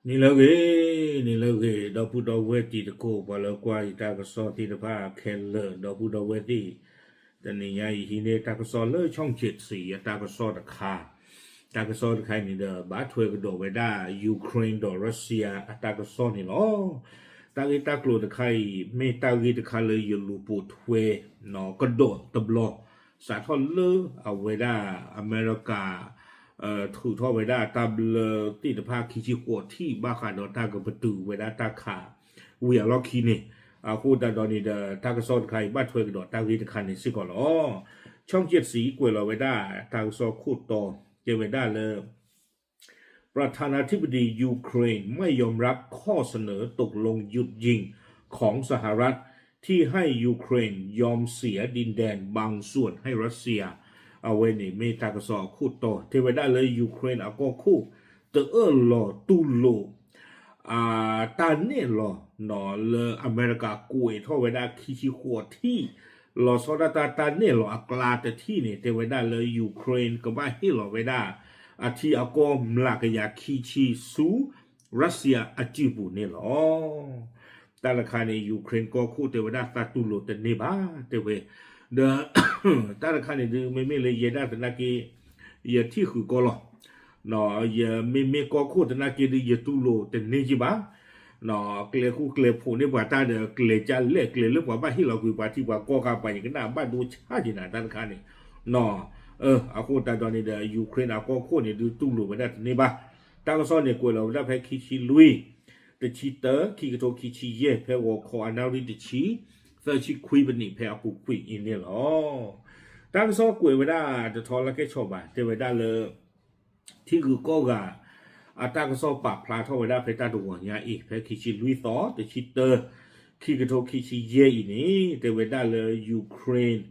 နံၤလၢအဂ့ၤ, နံၤလၢအဂ့ၤ, ဒီပုၢ်ဒီဝဲၢ်တံၤသကိး ပှၤလၢကွၢ်ယတၢ်ကစီၣ်သ့ၣ်တဖၣ်ခဲလၢာ်, ဒီပုၢ်ဒီဝဲၢ်သ့ၣ်, တနံၤညါအံၤဟံးန့ၢ်တၢ်ကစီၣ်လၢ ช่องเจ็ดสี အတၢ်ကစီၣ်တခါ, တၢ်ကစီၣ်တခါအံၤန့ၣ်ဒီး ဘၣ်ထွဲကဒီးဝဲဒၣ် Ukraine ဒီး Russia အတၢ်ကစီၣ်န့ၣ်လီၤ. တၢ်ဂ့ၢ်တၢ်ကျိၤတခါအံၤ မ့ၢ်တၢ်ဂ့ၢ်တခါလၢယလူၤပိာ်ထွဲ ကဒီးတဘျီ စးထီၣ်လၢအဝဲဒၣ်အမဲရကၤ ထုးထီၣ်ဝဲဒၣ်တၢ်ဘျၢသ့ၣ်တဖၣ်ခံဆံဃိးထံၣ် ဘၣ်ဃးဒီးတၢ်ကပတုာ်ဝဲဒၣ်တၢ်ခး ဝံၤအလီၢ်ခံန့ၣ်, အဃိသတးဒီးန့ၣ်ဒီး တ၁ကစီၣ်တခါအံၤ ဘၣ်ထွဲကဒီးတၢ်ဂ့ၢ်တခါန့ၣ်စ့ၢ်ကီးလီၤ. ช่องเจ็ดสี ကွဲးလီၤဝဲဒၣ်တၢ်ကစီၣ်ခိၣ်တီ တဲဝဲဒၣ်လၢ ประธานาธิบดียูเครนไม่ยอมรับข้อเสนอตกลงหยุดยิงของสหรัฐที่ให้ยูเครนยอมเสียดินแดนบางส่วนให้รัสเซีย အဝဲန့ၣ်မ့ၢ်တၢ်ကစီၣ်အခိၣ်တီ တဲဝဲဒၣ်လၢ Ukraine အကီၢ်ခိၣ် တအၢၣ်လီၤတူၢ်လိာ် တၢ်နဲၣ်လီၤ လၢအမဲရကၤကွဲးထီၣ်ဝဲဒၣ်ခံဆံဃိးထံၣ် လီၤဆီဒၣ်တၢ်တၢ်နဲၣ်လီၤအကျါတထံၣ်န့ၣ် တဲဝဲဒၣ်လၢ Ukraine ကဘၣ်ဟ့ၣ်လီၤဝဲဒၣ် အထံအကီၢ်မျးကယၤခံဆံဆူ Russia အစုပူၤန့ၣ်လီၤ. တၢ်တခါန့ၣ် Ukraine ကီၢ်ခိၣ်တဲဝဲဒၣ်သးတူၢ်လိာ်တန့ၢ်ဘၣ် တဲဝဲ, ဒီး တၢ်တခါန့ၣ်ဒုး မ့မ့ၢ်လၢယဲဒၣ်သနာ်က့ ယထံၣ်ဃုာ်ကီၢ်လီၤ. ယမ့မ့ၢ်ကီၢ်ခိၣ်သနာ်က့ဒုး ယတူၢ်လိာ်တန့ၢ်က့ဘၣ်. ကျဲဃူကျဲဖိးန့ၢ်ပှၤတၢ်ဒီး ကျဲကလဲၣ်ကျဲလၢပှၤဘၣ်ဟ့ၣ်လီၤကွံာ်ပှၤထံပှၤကီၢ်ခါ ပှၤယကနၣ်ဘၣ်ဒိဆါက့ၤနၤတၢ်တခါန့ၣ်, အဃိသတးဒီးန့ၣ်ဒီး Ukraine အကီၢ်ခိၣ်န့ၣ်ဒုးတူၢ်လိာ်ဝဲဒၣ်တန့ၢ်ဘၣ်. တၢ်ကစီၣ်န့ၣ်ကွဲးလီၤဝဲဒၣ်ဖဲခံဆံလွံၢ် တဆံတၢ ခံကထိခံဆံယဲၢ် ဖဲဂီၤခီအနၣ်ရံၣ်တဆံ သၢဆံခွံပနံး ဖဲအပူၤကွံာ်အံၤန့ၣ်လီၤ. တၢ်ကစီၣ်ကွဲးဝဲဒၣ်တထီလၢကဲဆီၣ်ဘၣ် တဲဝဲဒၣ်လၢ ထံဂုၤကီၢ်ဂၤ အတၢ်ကစီၣ်ပာ်ဖျါထီၣ်ဝဲဒၣ်ဖဲတၢ်တဂီၤညါအံၤ ဖဲခံဆံလွံၢ်သီ တဆံတၢ ခံကထိခံဆံယဲၢ်အံၤန့ၣ် တဲဝဲဒၣ်လၢ Ukraine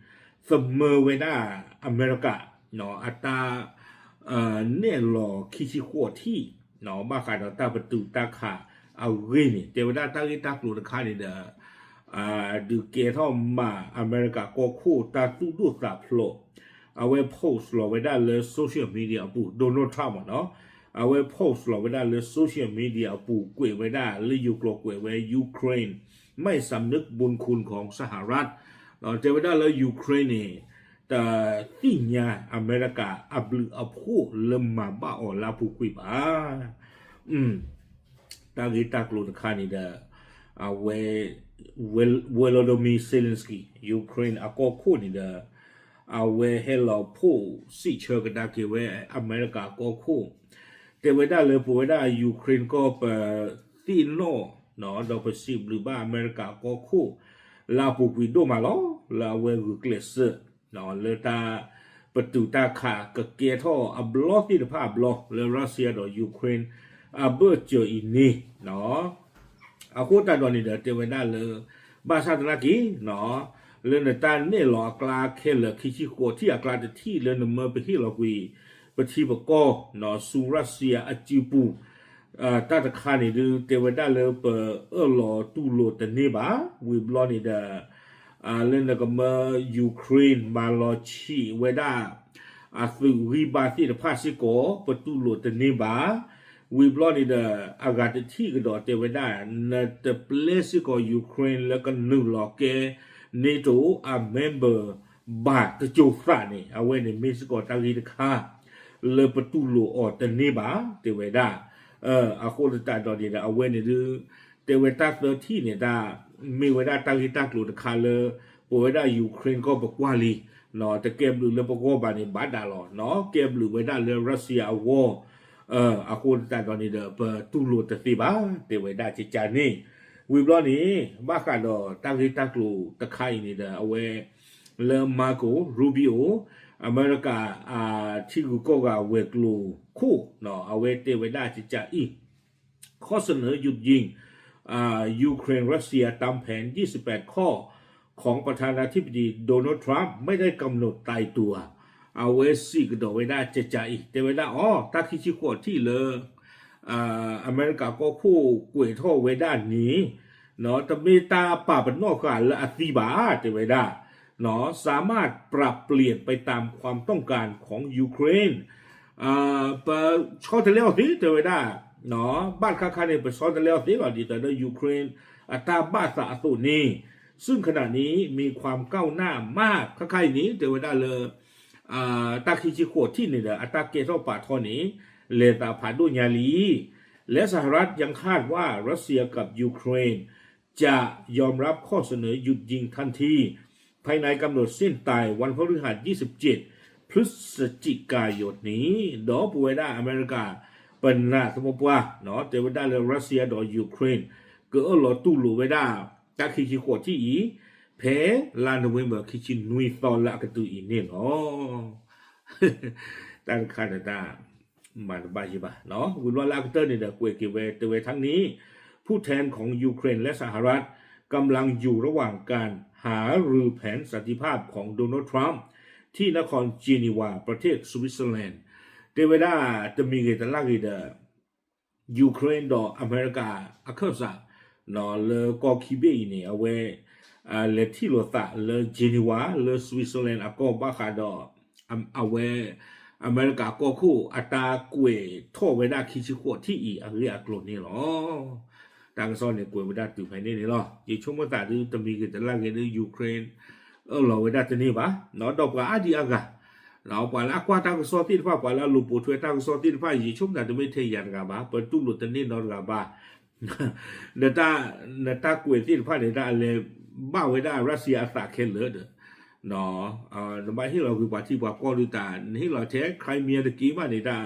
သမၢဝဲဒၣ်အမဲရကၤ အတၢ် နဲၣ်လီၤခံဆံဃိးထံၣ် ဘၣ်ဃးဒီးတၢ်ပတုာ်တၢ်ခးအဂ့ၢ်န့ၣ် တဲဝဲဒၣ်တၢ်ဂ့ၢ်တၢ်ကျိၤတခါန့ၣ်ဒီး ဒုးကဲထီၣ်မးအမဲရကၤကီၢ်ခိၣ်တၢ်သူၣ်ဒိၣ်သးဖျိး, အဝဲ post လီၤဝဲဒၣ်လၢ social media အပူၤ Donald Trump မ့ၢ်နီၤ, အဝဲ post လီၤဝဲဒၣ်လၢ social media အပူၤ ကွဲးဝဲဒၣ်လၢယိၤကျိာ်ကွဲးဝဲ Ukraine ไม่สำนึกบุญคุณของสหรัฐ တဲဝဲဒၣ်လၢ Ukraine န့ၣ် တသ့ၣ်ညါအမဲရကၤအဘျုးအဖှိၣ်လၢမၤဘၣ်အီၤလၢအပူၤကွံာ်ဘၣ်. တၢ်ဂ့ၢ်တၢ်ကျိၤတခါန့ၣ်ဒီး အဝဲ Volodymyr Zelensky Ukraine အကီၢ်ခိၣ်န့ၣ်ဒီး အဝဲဟဲလီၤဖှိၣ်စံးဆၢကဒါက့ၤဝဲအမဲရကၤအကီၢ်ခိၣ်, တဲဝဲဒၣ်လၢပဝဲဒၣ် Ukraine ကီၢ် ပသ့ၣ်နီၣ် ဒီးပစံးဘျုးဘၣ်အမဲရကၤအကီၢ်ခိၣ် လၢအပူၤကွံာ်ဒိၣ်မးလီၤ. လၢအဝဲဂုာ်ကျဲးစၢး လၢတၢ်ပတုာ်တၢ်ခးကကဲထီၣ်အဘျီသ့ၣ်တဖၣ်အဘျီ လၢ Russia ဒီး Ukraine အဘၢၣ်စၢၤအံၤန့ၣ် အဃိသတးဒီးန့ၣ်ဒီး တဲဝဲဒၣ်လၢ ဘၣ်ဆၣ်သနာ်က့ လၢနတၢ်နဲၣ်လီၤအကျါခဲလၢာ် ခံဆံဃိးထံၣ်အကျါတထံၣ် လၢနမၢပဟ့ၣ်လီၤကွံာ် ပထံပကီၢ် ဆူ Russia အစုပူၤ တၢ်တခါန့ၣ်ဒုး တဲဝဲဒၣ်လၢပအၢၣ်လီၤတူၢ်လိာ်တန့ၢ်ဘၣ်. ဝံၤဘျီန့ၣ်ဒီး လၢနကမၢ Ukraine မၤလီၤဆံးဝဲဒၣ် အသုးဂံၢ်ဘါသ့ၣ်တဖၣ်စ့ၢ်ကီး ပတူၢ်လိာ်တန့ၢ်ဘၣ်. ဝံၤဘျီန့ၣ်ဒီး အဂၤတထံၣ်ကဒီးတဲဝဲဒၣ် နတပျဲစ့ၢ်ကီး Ukraine လၢကနုာ်လီၤကဲ NATO အ member ဘၣ်တစိၤသးန့ၣ် အဝဲန့ၣ်မ့ၢ်စ့ၢ်ကီးတၢ်ဂ့ၢ်တခါ လၢပတူၢ်လိာ်အီၤတန့ၢ်ဘၣ် တဲဝဲဒၣ်. အဃိသတးဒီးန့ၣ်ဒီး အဝဲန့ၣ်ဒုး တဲဝဲတၢ်သၢထံၣ်န့ၣ် တၢ်မ့ၢ်ဝဲဒၣ်တၢ်ဂ့ၢ်တၢ်ကျိၤတခါလၢ ပဝဲဒၣ် Ukraine ကီၢ်ပကွၢ်လံ တကဲဘျုးလၢပဂီၢ်ဘၣ်န့ၣ် ဘၣ်ဒၣ်လီၤ ကဲဘျုးဝဲဒၣ်လၢ Russia အဂီၢ် အဃိသတးဒီးန့ၣ်ဒီး ပတူၢ်လိာ်တသ့ဘၣ် တဲဝဲဒၣ်ကကန့ၣ်. ဝံၤဘျီန့ၣ် ဘၣ်ဃးဒီးတၢ်ဂ့ၢ်တၢ်ကျိၤတခါအံၤန့ၣ်ဒီး အဝဲ လၢ Marco Rubio အမဲရကၤ ထံဂုၤကီၢ်ဂၤဝဲၤကျိၤခိၣ် အဝဲတဲဝဲဒၣ်ကကအံၤ ข้อเสนอหยุดยิง อ่า ยูเครนรัสเซียตามแผน ยี่สิบแปดข้อ ของประธานาธิบดีโดนัลด์ทรัมป์ ไม่ได้กำหนดตายตัว အဝဲစံးကဒီးဝဲဒၣ်ကကအံၤ တဲဝဲဒၣ်အီၤ တၢ်ခံဆံဃိးထံၣ်လၢ အမဲရကၤကီၢ်ခိၣ်ကွဲးထီၣ်ဝဲဒၣ်န့ၣ် တမ့ၢ်တၢ်ပာ်ပနီၣ်ဃာ်လၢအသံဘၣ် တဲဝဲဒၣ် สามารถปรับเปลี่ยนไปตามความต้องการของยูเครน ပဆီတလဲအီၤသ့ တဲဝဲဒၣ် ဘၣ်တခါခါန့ၣ် ပဆီတလဲအီၤသ့လီၤ ဒ်သိးဒီး Ukraine အတၢ်ဘၣ်သးအသိးန့ၣ် ซึ่งขณะนี้มีความก้าวหน้ามาก ခါခါအံၤန့ၣ် တဲဝဲဒၣ်လၢ တၢ်ခံဆံဃိးထံၣ်န့ၣ်ဒီး အတၢ်ကဲထီၣ်ပာ်ထီၣ်န့ၣ် လဲၤသးဖးဒိၣ်ညါလံ และสหรัฐยังคาดว่ารัสเซียกับยูเครน จะยอมรับข้อเสนอหยุดยิงทันที ภายในกำหนดสิ้นตายวันพฤหัสยี่สิบเจ็ดพฤศจิกายนนี้ ဒီးပဝဲဒၣ်အမဲရကၤ ပနၢ်သပှၢ်ပှၢ် တဲဝဲဒၣ်လၢ Russia ဒီး Ukraine ကအၢၣ်လီၤတူၢ်လိာ်ဝဲဒၣ် တၢ်ခံဆံဃိးထံၣ်အံၤ ဖဲလါနိၣ်ဝ့ဘၢၣ်ခံဆံနွံသီလၢအကတုၤအံၤန့ၣ်လီၤ. တၢ်တခါဒီးတၢ် မၤတဘၣ်ယံၤဘၣ် ဝံၤဘျီလၢအကတၢၢ်န့ၣ်ဒီး ကွဲးက့ၤဝဲတဲဝဲ ทั้งนี้ ผู้แทนของยูเครนและสหรัฐ กำลังอยู่ระหว่างการหารือแผนสันติภาพของโดนัลด์ทรัมป์ที่นครเจนีวาประเทศสวิตเซอร์แลนด์ တဲဝဲဒၣ်တမံၤဂ့ၤတလၢ်ဂ့ၤဒီး Ukraine ဒီးအမဲရကၤအခၢၣ်စး လၢကီၢ်ခံဘ့ၣ်အံၤန့ၣ် အဝဲ လဲၤထံၣ်လိာ်သးလၢ Geneva လၢ Switzerland အကီၢ်ဘၣ်ဃးဒီး အဝဲ အမဲရကၤကီၢ်ခိၣ်အတၢ်ကွဲးထီၣ်ဝဲဒၣ်ခံဆံဃိးထံၣ်အံၤအဂ့ၢ်အကျိၤန့ၣ်လီၤ. တၢ်ကစီၣ်န့ၣ်ကွဲးဝဲဒၣ်တုၤဖဲန့ၣ်န့ၣ်လီၤ. ယဆိကမိၣ်သးဒုးတမံၤဂ့ၤတလၢ်ဂ့ၤဒုး Ukraine အၢၣ်လီၤဝဲဒၣ်တန့ၢ်ဘၣ် ဒီးပှၤအါဒံအါဂၤ ပှၤလၢအကွၢ်တၢ်ကစီၣ်သ့ၣ်တဖၣ် ပှၤလၢအလိာ်ပိာ်ထွဲတၢ်ကစီၣ်သ့ၣ်တဖၣ် ယဆိကမိၣ်တမ့ၢ်ထဲယၤတဂၤဘၣ် ပတူၢ်လိာ်တန့ၢ်နီတဂၤဘၣ် ဒီးနတၢ်ကွဲးသ့ၣ်တဖၣ်န့ၣ် တၢ်အလဲၤဘၣ်ဝဲဒၣ် Russia အသးခဲလၢာ်ဒီး နဘၣ်ဟ့ၣ်လီၤကွံာ်ပှၤထံပှၤကီၢ်ဒုးတၢ် နဟ့ၣ်လီၤထဲ Crimea တက့ၢ်ဘၣ်န့ၣ်တၢ်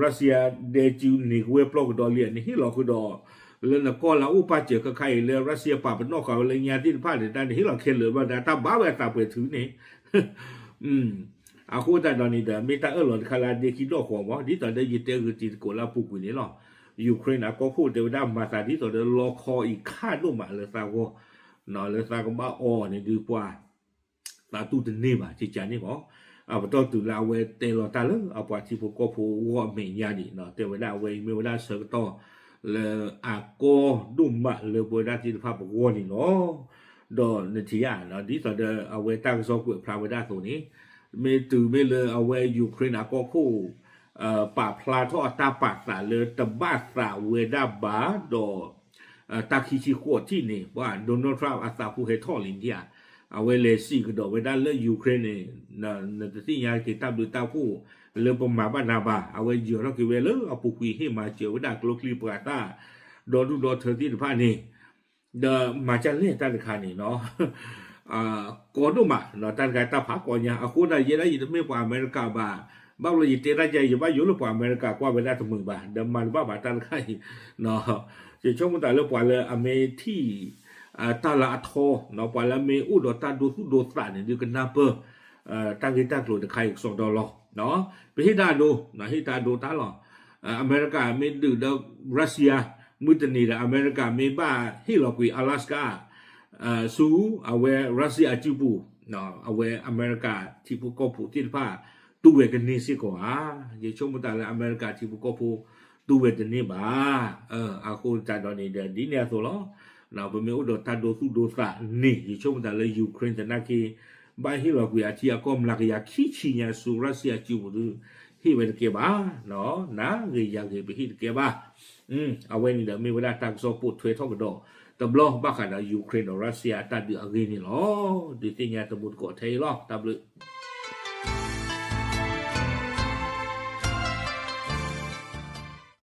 Russia ဒဲကၠူန့ၢ်ကဝဲပျီကဒီးလံ နဟ့ၣ်လီၤဃုာ်ဒီး လၢနကီၢ်လၢအအိၣ်ပာ်စၢၤခဲခါအံၤလၢ Russia ပာ်ပနီၣ်ဃာ်ဝဲလၢညါသ့ၣ်တဖၣ်န့ၣ် တၢ်နဟ့ၣ်လီၤခဲလၢာ်ဘၣ်ဒီး တၢ်ဘၣ်ဝဲအသးပှဲၤထုးန့ၣ် အဃိသတးဒီးန့ၣ်ဒီး မ့ၢ်တၢ်အၢၣ်လီၤတခါလၢအဒ့ခံဒီၣ်ဃီမး ဒ်သိးဒီးယတဲဂုာ်တံၤသကိးလၢအပူၤကွံာ်န့ၣ်လီၤ. Ukraine အကီၢ်ခိၣ်တဲဝဲဒၣ်မၤသးဒ်သိးဒီးလီခီအံၤခးဒိၣ်မးလၢသးဂီၢ် လၢသးကဘၣ်အီန့ၣ်ဒုးပှၤ သးတူၢ်တန့ၢ်ဘၣ်ကကန့ၣ်မး အပတီၢ်တုၤလၢအဝဲတဲလီၤတၢ်လၢအပှၤထံဖိကီၢ်ဖိဂီၢ်အမဲာ်ညါဒံး တဲဝဲဒၣ်အဝဲအံၤမ့ၢ်ဝဲဒၣ်ဆၢကတီၢ် လၢအကီဒိၣ်မးလၢပဝဲဒၣ်သ့ၣ်တဖၣ်ပဂီၢ်န့ၣ်လီၤ. ဒီးနထံၣ်ဧါ ဒ်သိးဒီးအဝဲတၢ်ကစီၣ်ကွဲးဖျါဝဲဒၣ်အသိးန့ၣ် မ့ၢ်တုၤမ့ၢ်လၢအဝဲ Ukraine အကီၢ်ခိၣ် ပာ်ဖျါထီၣ်အတၢ်ပာ်သးလၢတဘၣ်သးဝဲဒၣ်ဘၣ်ဒီး တၢ်ခံဆံဃိးထံၣ်န့ၣ် ပှၤ Donald Trump အသးဖိဟဲထီၣ်လံဒံးဧါ အဝဲလဲၤစံးကဒီးဝဲဒၣ်လၢ Ukraine န့ၣ် နတသ့ၣ်ညါက့ၤတၢ်ဘျုးတၢ်ဖှိၣ်လၢပမၤဘၣ်နၤဘၣ် အဝဲယၢၤထီၣ်က့ၤဝဲလၢအပူၤကွံာ်ဟ့ၣ်မၤစၢၤဝဲဒၣ်ကျိချံပှၤသၣ် ဒီဒူၣ်ဒီထၢသ့ၣ်တဖၣ်န့ၣ် ဒီးမၤကလဲၢ်တၢ်တခါန့ၣ်နီၤ ကီဒိၣ်မး တၢ်တခါတၢ်ဖးကီညါ အဃိသတးယဲဒၣ်ယတမ့ၢ်ပှၤအမဲရကၤဘၣ် ဘၣ်ဘျီယတဲတၢ်ကါ ယဘၣ်ယိၣ်လၢပှၤအမဲရကၤကွၢ်ဝဲဒၣ်တမုာ်ဘၣ် ဒီးမၤတဘၣ်ဘၣ်တၢ်တခါအံၤ ယဆိကမိၣ်သးလၢပှၤလၢအမ့ၢ်ထံၣ် တၢ်လၢအထီ ပှၤလၢအမ့ၢ်အိၣ်ဒီးတၢ်ဒိသူၣ်ဒိသးန့ၣ် ဒုးကနၢ်ပၢၢ် တၢ်ဂ့ၢ်တၢ်ကျိၤတခါအံၤကစီဒီလီၤ. ပဟ့ၣ်တၢ်အဒိ ဟ့ၣ်တၢ်အဒိတၢ်လီၤ. အမဲရကၤမ့ၢ်ဒုးဒီး Russia မုၢ်တနံၤဒီး အမဲရကၤမ့ၢ်ဘၣ်ဟ့ၣ်လီၤကွံာ် Alaska ဆူအဝဲ Russia အစုပူၤ အဝဲအမဲရကၤထံဖိကီၢ်ဖိသ့ၣ်တဖၣ် တူၢ်ဝဲကန့ၢ်စ့ၢ်ကီးဧါ. ယဆိကမိၣ်သးလၢအမဲရကၤထံဖိကီၢ်ဖိ တူၢ်ဝဲတန့ၢ်ဘၣ်. အဃိသတးဒီးန့ၣ်ဒီး ဒ်န့ၣ်အသိးလီၤ. ပမ့ၢ်အိၣ်ဒီးတၢ်ဒိသူၣ်ဒိသးန့ၣ် ယဆိကမိၣ်သးလၢ Ukraine သနာ်က့ ဘၣ်ဟ့ၣ်လီၤကွံာ်အထံအကီၢ်မျးကယၤခံဆံညါဆူ Russia အစုပူၤဒုး ဟ့ၣ်ဝဲတကဲဘၣ်. နၤဂ့ၤယၤဂ့ၤ ပဟ့ၣ်တကဲဘၣ်. အဝဲန့ၣ်ဒီးမ့ၢ်ဝဲဒၣ်တၢ်ကစီၣ်ပိာ်ထွဲထီၣ်ကဒီး တဘျီဘၣ်ဃးဒီး Ukraine ဒီး Russia အတၢ်ဒုးအဂ့ၢ်န့ၣ်လီၤ. ဒုးသ့ၣ်ညါတမူတကိးထဲအံၤလီၤ. တၢ်ဘျုး